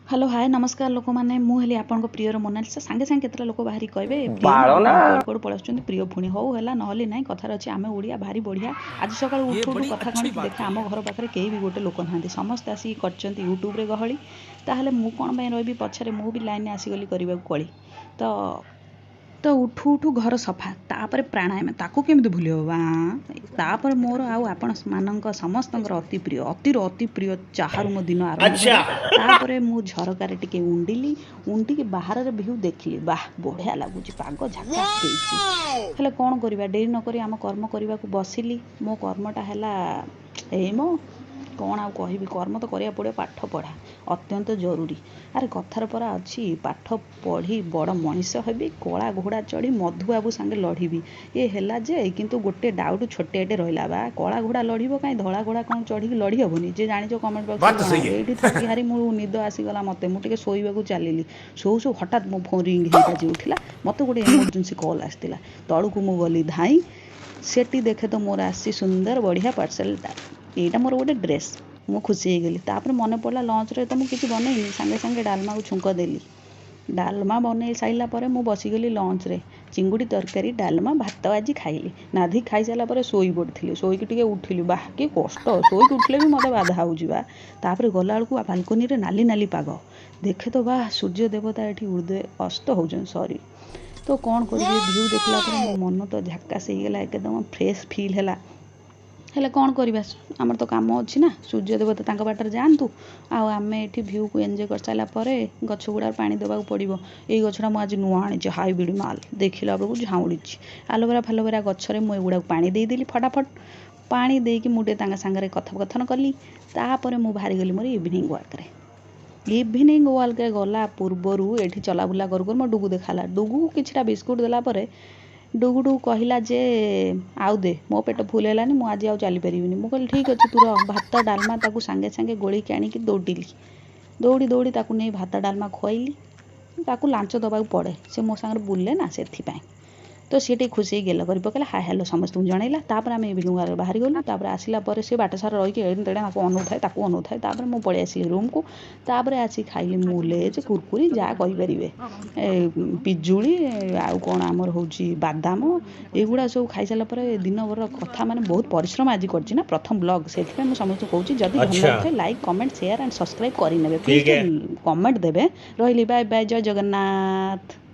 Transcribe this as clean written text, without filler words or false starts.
Hello, ହାଏ, ନମସ୍କାର ଲୋକମାନେ। ମୁଁ ହେଲି ଆପଣଙ୍କ ପ୍ରିୟର ମୋନାଲିସା। ସାଙ୍ଗେ ସାଙ୍ଗେ କେତେଟା ଲୋକ ବାହାରି କହିବେ, ପ୍ରିୟ ବାଳ ନା ନା। କୁଆଡ଼ୁ କୁଆଡ଼ୁ ପଳେଇ ଆସୁଛନ୍ତି ପ୍ରିୟ ପୁଣି। ହଉ ହେଲା, ନହେଲେ ନାହିଁ। କଥାରେ ଅଛି, ଆମେ ଓଡ଼ିଆ ଭାରି ବଢ଼ିଆ। ଆଜି ସକାଳୁ ये ଉଠୁ ଉଠୁ बड़ी କଥା କ'ଣ अच्छी କି बात ଦେଖେ, कही ଆମ आप। ଘର ପାଖରେ କେହି ବି ଗୋଟେ ଲୋକ ନାହାନ୍ତି। ସମସ୍ତେ ଆସିକି କରିଛନ୍ତି ୟୁଟ୍ୟୁବରେ ଗହଳି। ତାହେଲେ ମୁଁ କ'ଣ ପାଇଁ ରହିବି ପଛରେ? ମୁଁ ବି ଲାଇନରେ ଆସିଗଲି କରିବାକୁ କଳି। ତ ଉଠୁ ଉଠୁ ଘର ସଫା, ତାପରେ ପ୍ରାଣାୟାମ, ତାକୁ କେମିତି ଭୁଲି ହେବ ବା? ତାପରେ ମୋର ଆଉ ଆପଣ ମାନଙ୍କ ସମସ୍ତଙ୍କର ଅତି ପ୍ରିୟ, ଅତିରୁ ଅତି ପ୍ରିୟ ଚାହାରୁ ମୋ ଦିନ ଆରମ୍ଭ ହେଲା। ତାପରେ ମୁଁ ଝରକାରେ ଟିକେ ଉଣ୍ଡିଲି, ଉଣ୍ଡିକି ବାହାରର ଭିଉ ଦେଖିଲି। ବାহ, ବଢ଼ିଆ ଲାଗୁଛି, ପାଗ ଝାକାସ ଦେଇଛି। ହେଲେ କ'ଣ କରିବା, ଡେରି ନକରି ଆମ କର୍ମ କରିବାକୁ ବସିଲି। ମୋ କର୍ମଟା ହେଲା ଏଇ ମ କ'ଣ ଆଉ କହିବି, କର୍ମ ତ କରିବାକୁ ପଡ଼ିବ। ପାଠ ପଢ଼ା ଅତ୍ୟନ୍ତ ଜରୁରୀ। ଆରେ, କଥାରେ ପରା ଅଛି, ପାଠ ପଢ଼ି ବଡ଼ ମଣିଷ ହେବି, କଳା ଘୋଡ଼ା ଚଢ଼ି ମଧୁବାବୁ ସାଙ୍ଗେ ଲଢ଼ିବି। ଏ ହେଲା ଯେ, କିନ୍ତୁ ଗୋଟେ ଡାଉଟ୍ ଛୋଟିଆଟେ ରହିଲା ବା। କଳା ଘୋଡ଼ା ଲଢ଼ିବ କାହିଁ? ଧଳା ଘୋଡ଼ା କ'ଣ ଚଢ଼ିକି ଲଢ଼ି ହେବନି? ଯିଏ ଜାଣିଛ, କମେଣ୍ଟ बात ବକ୍ସରେ तो सही ଜଣାଅ। है। ଏଇଠି ଥକି ହାରି ମୁଁ ନିଦ ଆସିଗଲା ମୋତେ। ମୁଁ ଟିକେ ଶୋଇବାକୁ ଚାଲିଲି। ଶୋଉ ଶୋଉ ହଠାତ୍ ମୋ ଫୋନ୍ ରିଙ୍ଗ ହେଇ ବାଜି ଉଠିଲା। ମୋତେ ଗୋଟେ ଏମର୍ଜେନ୍ସି କଲ୍ ଆସିଥିଲା। ତଳକୁ ମୁଁ ଗଲି ଧାଇଁ। ସେଠି ଦେଖେ ତ ମୋର ଆସିଛି ସୁନ୍ଦର ବଢ଼ିଆ ପାର୍ସଲଟା। ଏଇଟା ମୋର ଗୋଟେ ଡ୍ରେସ୍। ମୁଁ ଖୁସି ହେଇଗଲି। ତାପରେ ମନେ ପଡ଼ିଲା, ଲଞ୍ଚରେ ତ ମୁଁ କିଛି ବନେଇନି। ସାଙ୍ଗେ ସାଙ୍ଗେ ଡାଲମାକୁ ଛୁଙ୍କ ଦେଲି। ଡାଲମା ବନେଇ ସାରିଲା ପରେ ମୁଁ ବସିଗଲି ଲଞ୍ଚରେ। ଚିଙ୍ଗୁଡ଼ି ତରକାରୀ, ଡାଲମା, ଭାତ ଆଜି ଖାଇଲି। ନାଧି ଖାଇସାରିଲା ପରେ ଶୋଇ ପଡ଼ିଥିଲି। ଶୋଇକି ଟିକେ ଉଠିଲି। ବାଃ, କି କଷ୍ଟ! ଶୋଇକି ଉଠିଲେ ବି ମୋତେ ବାଧା ହେଉଛି ବା। ତାପରେ ଗଲାବେଳକୁ ବାଲକୋନିରେ ନାଲି ନାଲି ପାଗ ଦେଖେ ତ, ବାଃ, ସୂର୍ଯ୍ୟ ଦେବତା ଏଠି ଉଦୟ ଅସ୍ତ ହେଉଛନ୍ତି, ସରି। ତ କ'ଣ କରିବି, ଭିଉ ଦେଖିଲା ପରେ ମୋ ମନ ତ ଝାକାସ ହେଇଗଲା, ଏକଦମ ଫ୍ରେଶ୍ ଫିଲ୍ ହେଲା। ହେଲେ କ'ଣ କରିବା, ଆମର ତ କାମ ଅଛି ନା। ସୂର୍ଯ୍ୟ ଦେବତା ତାଙ୍କ ବାଟରେ ଯାଆନ୍ତୁ ଆଉ ଆମେ ଏଠି ଭିଉକୁ ଏନ୍ଜୟ କରିସାରିଲା ପରେ ଗଛ ଗୁଡ଼ାକ ପାଣି ଦେବାକୁ ପଡ଼ିବ। ଏଇ ଗଛଟା ମୁଁ ଆଜି ନୂଆ ଆଣିଛି, ହାଇବ୍ରିଡ଼ ମାଲ, ଦେଖିଲା ବେଳକୁ ଝାଉଁଳିଛି। ଆଲୋଭେରା ଫାଲୋଭେରା ଗଛରେ ମୁଁ ଏଗୁଡ଼ାକୁ ପାଣି ଦେଇଦେଲି। ଫଟାଫଟ ପାଣି ଦେଇକି ମୁଁ ଟିକେ ତାଙ୍କ ସାଙ୍ଗରେ କଥୋପକଥନ କଲି। ତାପରେ ମୁଁ ବାହାରିଗଲି ମୋର ଇଭିନିଂ ୱାର୍କରେ। ଇଭିନିଂ ୱାର୍କରେ ଗଲା ପୂର୍ବରୁ ଏଠି ଚଲାବୁଲା କରୁ କରୁ ମୋ ଡୁଗୁ ଦେଖାହେଲା। ଡୁଗୁକୁ କିଛିଟା ବିସ୍କୁଟ୍ ଦେଲା ପରେ ଡୁଗୁ କହିଲା ଯେ, ଆଉ ଦେ, ମୋ ପେଟ ଫୁଲ୍ ହେଲାନି, ମୁଁ ଆଜି ଆଉ ଚାଲିପାରିବିନି। ମୁଁ କହିଲି, ଠିକ୍ ଅଛି, ତୁ ରହ। ଭାତ ଡାଲମା ତାକୁ ସାଙ୍ଗେ ସାଙ୍ଗେ ଗୋଳେଇକି ଆଣିକି ଦୌଡ଼ିଲି। ଦୌଡ଼ି ଦୌଡ଼ି ତାକୁ ନେଇ ଭାତ ଡାଲମା ଖୁଆଇଲି। ତାକୁ ଲାଞ୍ଚ ଦେବାକୁ ପଡ଼େ, ସେ ମୋ ସାଙ୍ଗରେ ବୁଲେ ନା, ସେଥିପାଇଁ। ତ ସିଏ ଟିକେ ଖୁସି ହେଇ ଗେଲ କରି ପକେଇଲା, ହାଏ ହ୍ୟାଲୋ ସମସ୍ତଙ୍କୁ ଜଣେଇଲା। ତାପରେ ଆମେ ଇଭିନିଂ ୱାର୍କ ବାହାରି ଗଲୁ। ତାପରେ ଆସିଲା ପରେ ସେ ବାଟ ସାରା ରହିକି ଏଣେ ତେଣେ ତାକୁ ଅନଉଥାଏ, ତାକୁ ଅନଉଥାଏ। ତାପରେ ମୁଁ ପଳେଇ ଆସିଲି ରୁମ୍କୁ। ତାପରେ ଆସି ଖାଇଲି ମୁଁ ଲେଜ୍, କୁରକୁରି, ଯାହା କହିପାରିବେ, ଏ ପିଜୁଳି, ଆଉ କ'ଣ ଆମର ହେଉଛି ବାଦାମ, ଏଗୁଡ଼ା ସବୁ ଖାଇସାରିଲା ପରେ ଦିନଭର କଥା ମାନେ ବହୁତ ପରିଶ୍ରମ ଆଜି କରିଛି ନା, ପ୍ରଥମ ବ୍ଲଗ୍, ସେଥିପାଇଁ ମୁଁ ସମସ୍ତଙ୍କୁ କହୁଛି, ଯଦି ଭଲ ଲାଗୁଥାଏ, like, comment, share and subscribe କରିନେବେ। ठीक ପ୍ଲିଜ୍ है। କମେଣ୍ଟ ଦେବେ। ରହିଲି, ବାଏ ବାଏ, ଜୟ ଜଗନ୍ନାଥ।